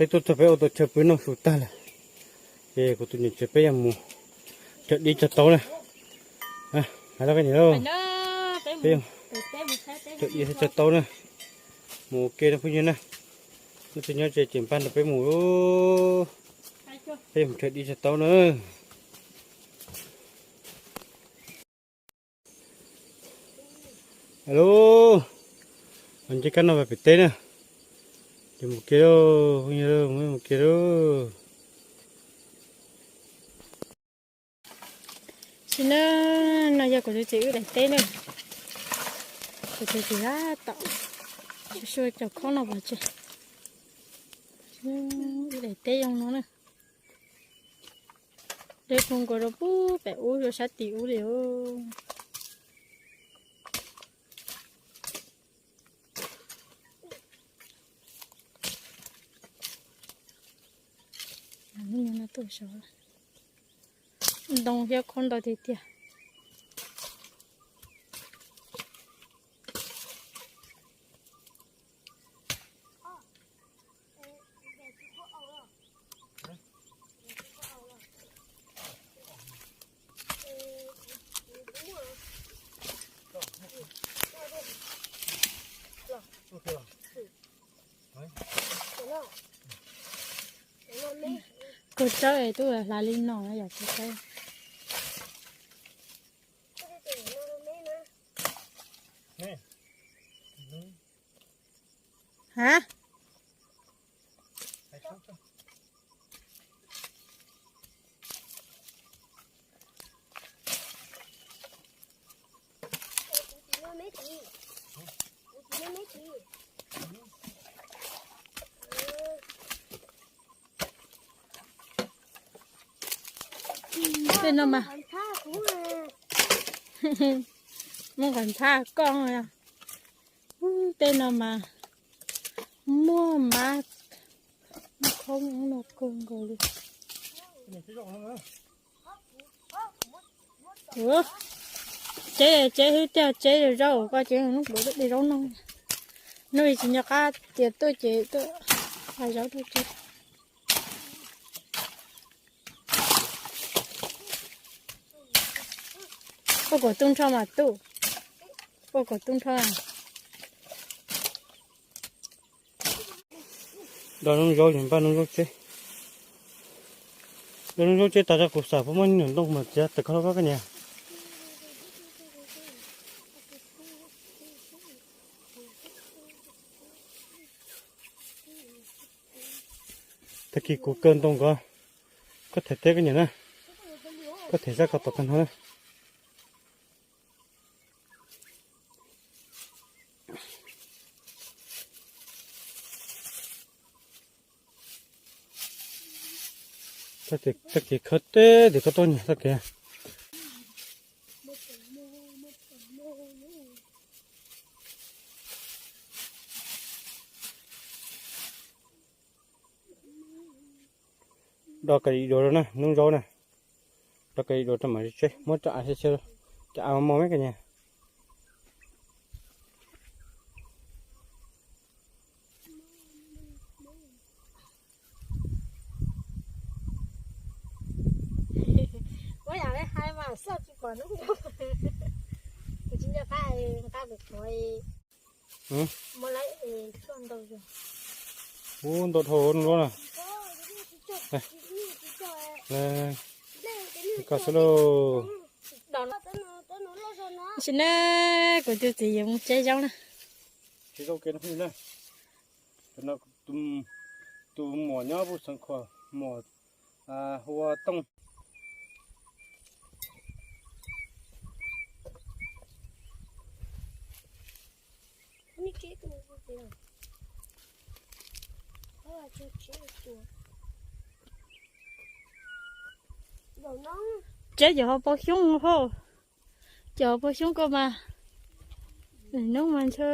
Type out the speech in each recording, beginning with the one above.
Peb tuaj txog peb ua tau chaw pw noj su tag lawm, ces kuv tus niam tsev peb yuav mus cog dib cog taub na. Hais los koj niam lauj, peb cog dib cog taub na, mus ua ke no phooj ywg na. Leej twg nyob ze ces npaj nrog peb mus, peb yuav mus cog dib cog taub na. Alo, nce kab no pem teb na, ces mus ke lauj, mus ke lauj. Sim no, no yog kuv tus txiv wb daim teb na, kuv tus txiv tab tom sua cov khob no pov tseg. Wb daim teb zoo no na. Dej poob nkaus rau pub pem ub rau sab tim ub li os. Ntoo thiab khob ntau tiag tiag. Kua tsawb es twb hlav li no yom, kua tsawb. Hab. Tej no mas, muaj nqos ntxhab koj, tej no mas muaj mab, muaj khob no kawg nkaus li. Ua, tseb tseb hwb tiag, tseb zaub koj ces hnub kuv tuaj de zaub noj. Hnub tsis nco qab tias tuaj ces tuaj hais zaub rau tseb. Ua kom tub nrho mas tub, ua kom tub nrho. Noj zaub, npaj noj zaub tseb. Noj zaub tseb tas zog kuv xav puas muaj niam ntoo mas txiav tawm koj los koj niam. Tag kis kuv kaw ntoo ko, koj them teb koj niam na, koj them sab ko tom tag nrho na. Tag kis khawb teb tim koj tuaj niam tag kis. Do ka ib duas rau na, noob zaub na. Do ka ib duas rau mam tseb, muab rau av xwb, cov av mos mos me koj niam. Ua yam li hais mas xoj tsis pom noob zaub, kuv tsis nco qab nqa pem qhov. Ub, ntau dhau noob zaub na. Koj xwb lauj. Tam sim no kuv tus txiv yuav mus tseb zaub na. Tseb zaub ke no, tus muam nyob pub xeev khuam, muam hu ua Tooj. Tseb cov hauv paus xyoob hauj, cov hauv paus xyoob koj mas, hnub mas ntshe.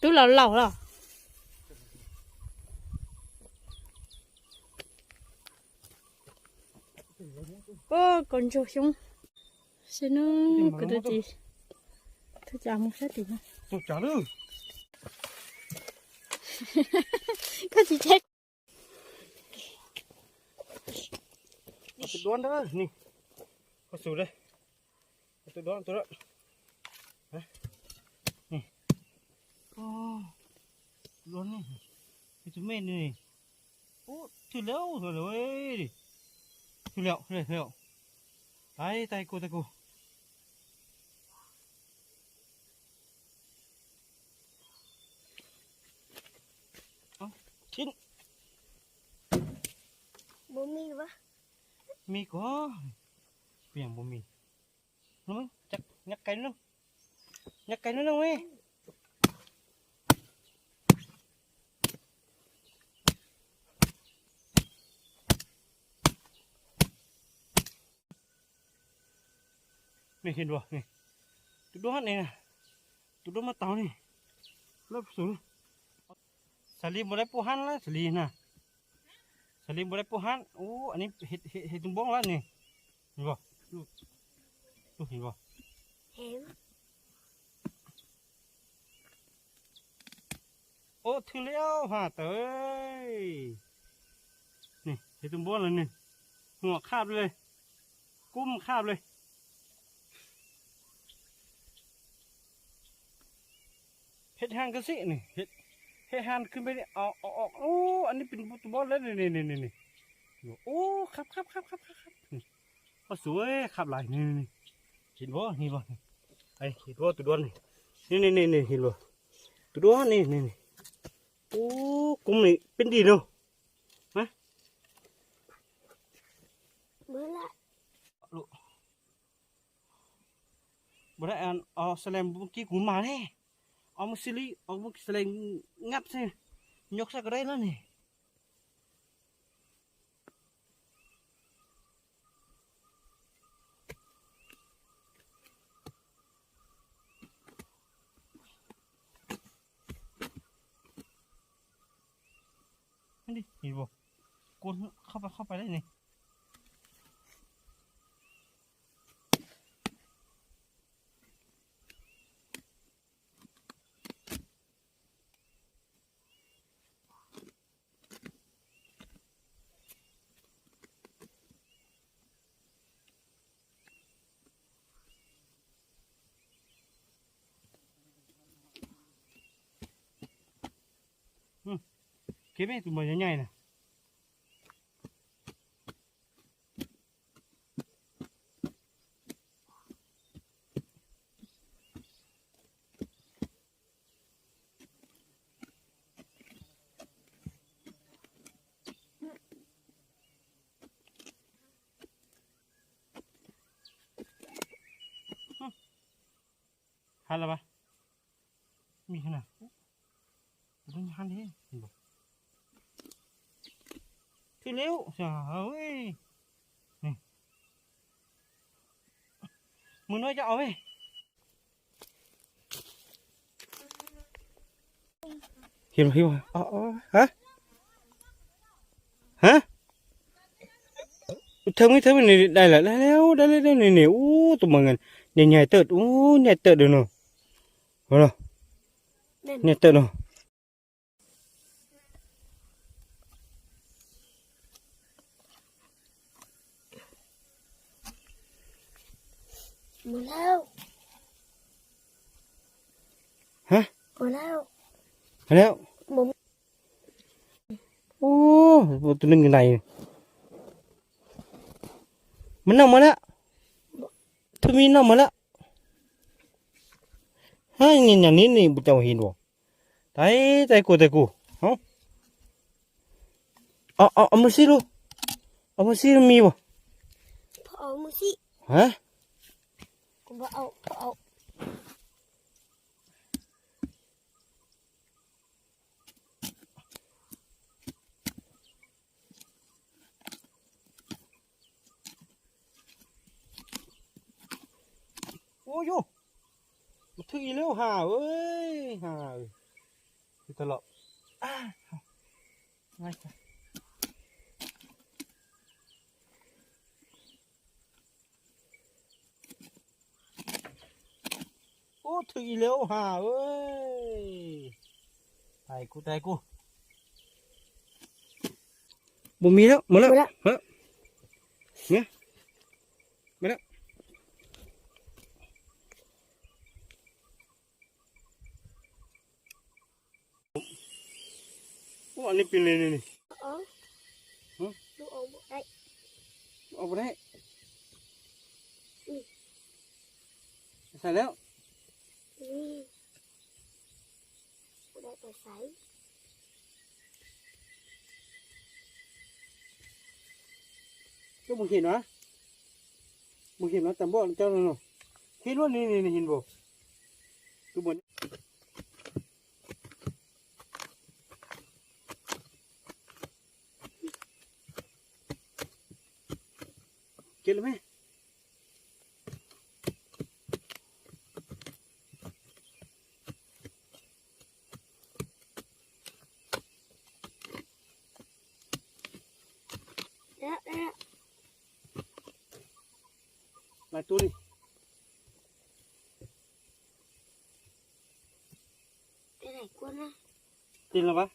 Twb laus laus los. Ua, kaus ntsuag xyoob. Saib no, kuv tus txiv, tus txiv mus sab tim no. Koj tsis teb. Tus duab ntawd ni, koj xus li, tus duab tus duab ni, tus duab ni, tus me ni, ub, thwj liam, thwj liam, thwj liam, tais tais kuv tais kuv. Mis kuv, kuv yeej npua mis. Nyob qe no, nyob qe no no. Ni, tus duab ni, tus duab mas tau ni, lab xus. Xav li npua dai puj hab na, xav li na. Xav li npua dai puj hab, ub, tus npoob lawm ni. Ub, thwj liam has tawm. Ni, tus npoob lawm ni. Muaj qhab li, kub mus qhab li. Phem has kawg xwb ni, phem has kawg npe. Ub, tus npoob lawm ni, ni, ni, ni. Ub, qhab, qhab, qhab, qhab, qhab. Ua xu, qhab lais ni, ni, ni. Him duab, him duab, him duab tus duab ni. Ni, ni, ni, ni, him duab. Tus duab ni, ni, ni. Ub, kub ni peb nti no. Ua dai, os, xav lees kib kuv mas ne. Os, mus xws li os, mus xav lees ngab xwb, nyob sab ko dai lawm ni. Kuv qhov pais, qhov pais li ne. Kev peb tus mas nyaij nyaij na. Hab los mas, me hab na, kuv tus nyob hab li, thwj liam, mus no cov os. Hib, hib, ha, ha, thawj me thawj me ni dai lawm, dai lawm, dai lawm, dai lawm ni, ub, tus mas nyaij nyaij tawm, ub, nyaij tawm dawm no, nyaij tawm no. Hab, ub, tus neeg nais mas noj mas lawm, thawj me noj mas lawm. Hab, nyam ni ni puas cau hib duas, tais tais kuv tais kuv, mus sib lug, mus sib lug me as. Hab, ua yus, mus thwj ib lub ha, ha, tag los. Ua, Thwm ib leeg ha. Hais kuv, hais kuv. Mus mis lawm, mus lawm. Ua li pim li ni. Ua pem dai. Xais lawm. Coj mus him no, mus him no tas npoj coj no. Hib luaj ni ni him npaum. Kiag lawm me. Lais tub li. Tig los pab.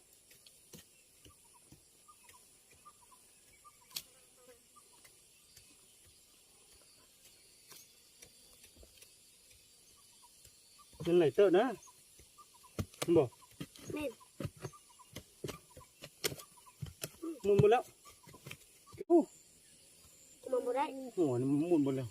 Nws laim tawm na. Npaum. Mus mus lawm. Mus mus lawm.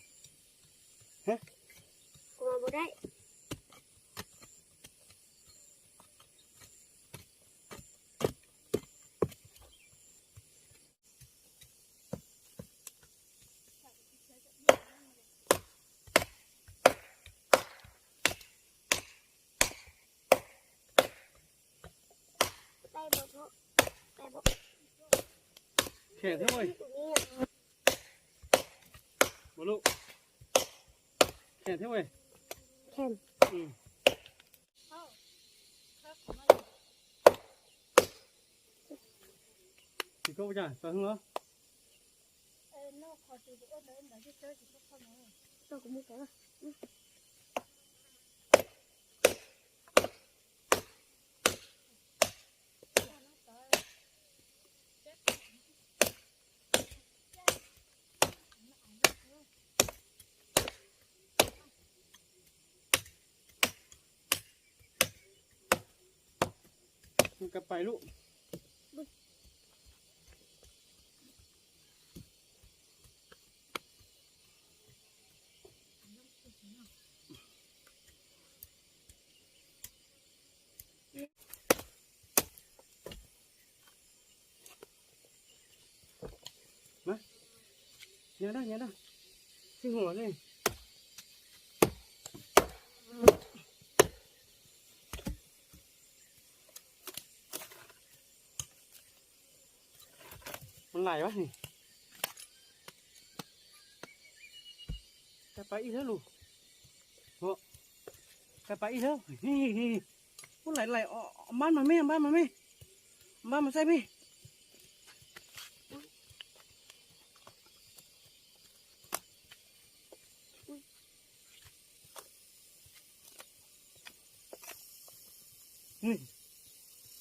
Khem thiab ua. Khem thiab ua. Tsis koj ua cas tau hwj los. Ka pais lub. Nyob da, nyob da. Tsis huam li. Laim a. Ka pais ib lub lus. Ka pais ib lub. Ub, laim laim, npab mas me, npab mas me. Npab mas xaib me.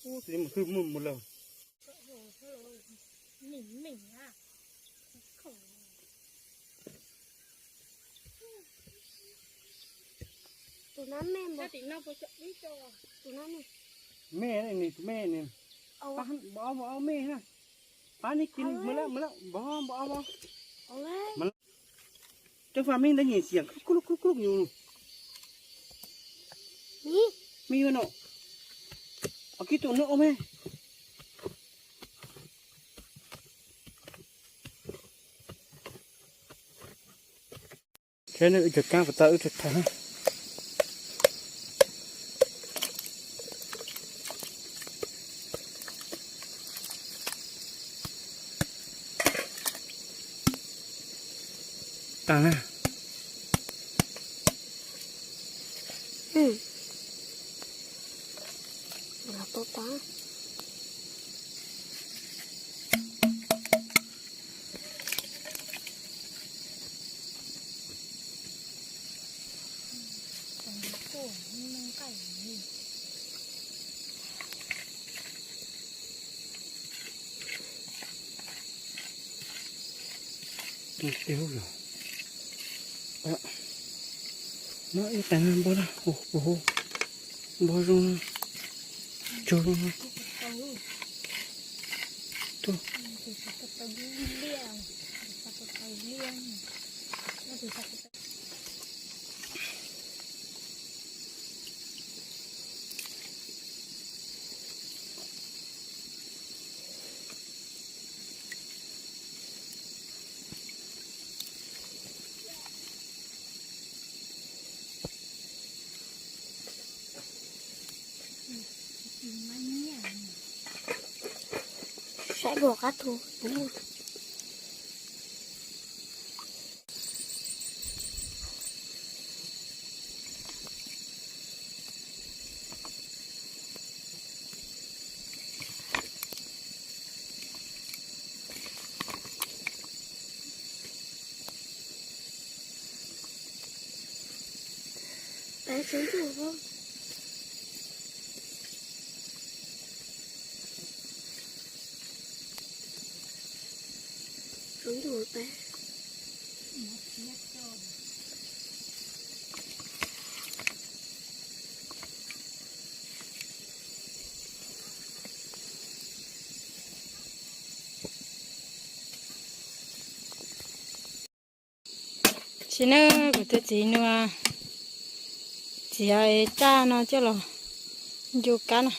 Ub, tus mus hwj muag mus lawm. Tus no me npaum. Tus no me. Me ne, tus me ne. Npab, npab, npab me na. Pab ne kis mus lawm, mus lawm, npab, npab, npab. Cov faj me ntawd nyiam xiam kub lub kub lub nyuj. Me no. Os kib tus no me. Saib wb cov kab puas tau wb tau thaiv. Tag na. Ib tais npog na, npog zoo, tsaug zoo no. Saib dua qab thu. Sim no kuv tus txiv nws txiav tsaj no coj los ncu kab na.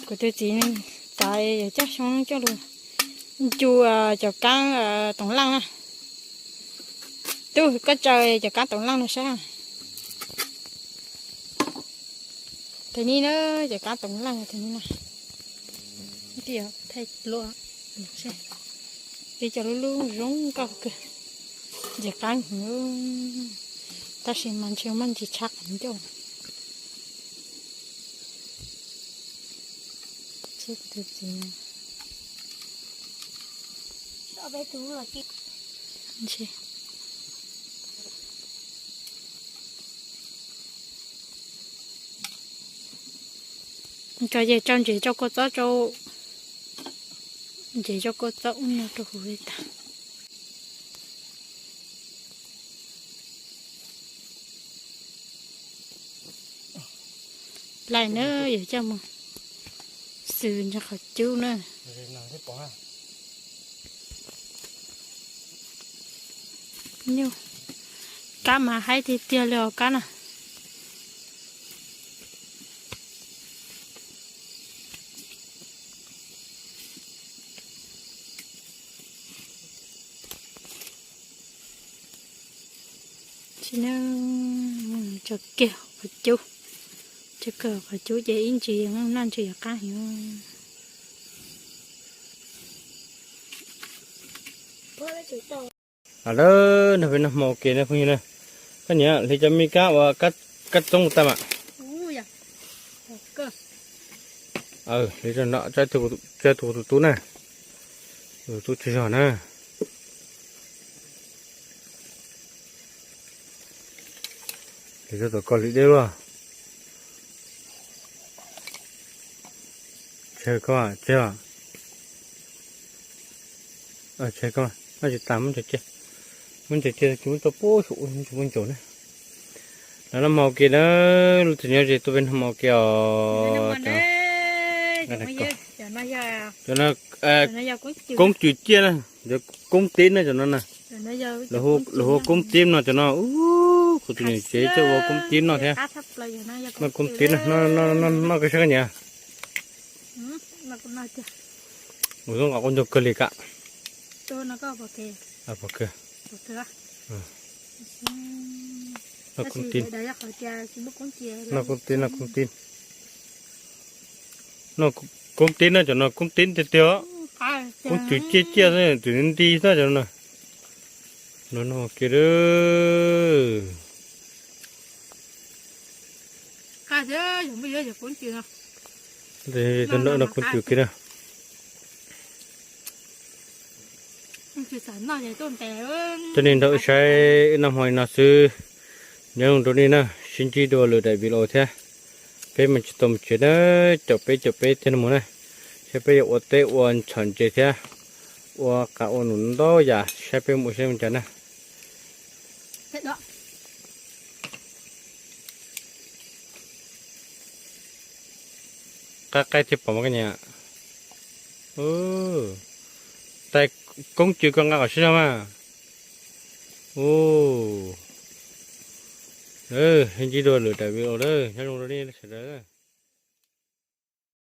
Kuv tus txiv nws txiav caj xyoob coj los ncu cov kaab toov laj na. Tub, koj tsaws cov kaab toov laj no saib. Tes ni na, cov kaab toov laj tes ni na. Thaij luaj, peb cov lub lub zoo nkauj kawg, ntxim qab heev, tab sis mas ntshe muaj ntsis tshab qhov ncauj. Tso ces tso ntsev tso kua txob rau, ntsev tso kua txob ub no rau huv li tag. Laim na, yuav coj mus xws ntawm qhov cub na. Nyuj, kab mas haib tiag tiag li os kab na. Tso kiag qhov cub, tso kiag qhov cub ces ib ntsis noj ntsis yuav qab heev. Lawm, nrog peb noj hmo ua ke na phooj ywg na. Koj niam, hliv cov me kab uas kab txoob tag mam. Hliv tso no, tso tus tub na, tus tub tsaug zog na. Hliv tso tom koj hliv deb luaj. Tseg koj, tseg, tseg koj, noj tsis tas muab ncaws cia, muab ncaws cia ces muab tso puag saum ub, tsis muab ncaws na. Lawv noj hmo ua ke na, lub tsev nyob ze tuaj peb noj hmo ua ke os. Cov no koob cws ciaj na, cov koob teb na cov no na. Lawv hu koob teb no cov no, kuv tus niam tsev tuaj ua koob teb noj thiab. Noj koob teb no, noj koj saib koj niam. Ua zoo nqa quav ncaug kawg li kam. Noj koob teb, noj koob teb, noj koob teb, noj koob teb na, cov no koob teb tiag tiag. Koob cws ciaj ciaj xwb, cws nti xwb cov no. No no kiag. Noj koob cws kiag na. Coj nej nrog wb saib wb noj hmo li no xwb. Nyob zoo rau nej na, sib ntsib dua lwm daim video thiab. Peb mus tsis tau mus tsev na, caum peb caum peb thiaj mus na, thiab peb yuav ua teb ua tshom ntses thiab. Ua qas ua num ntau yam, saib peb mus ua siab mus cas na. Qab qaib thiab pom mas koj niam. Tais koob cws koj nqa kom sib zog mas. Ntsib dua lwm daim video lawm, nyob zoo rau nej sawv daws.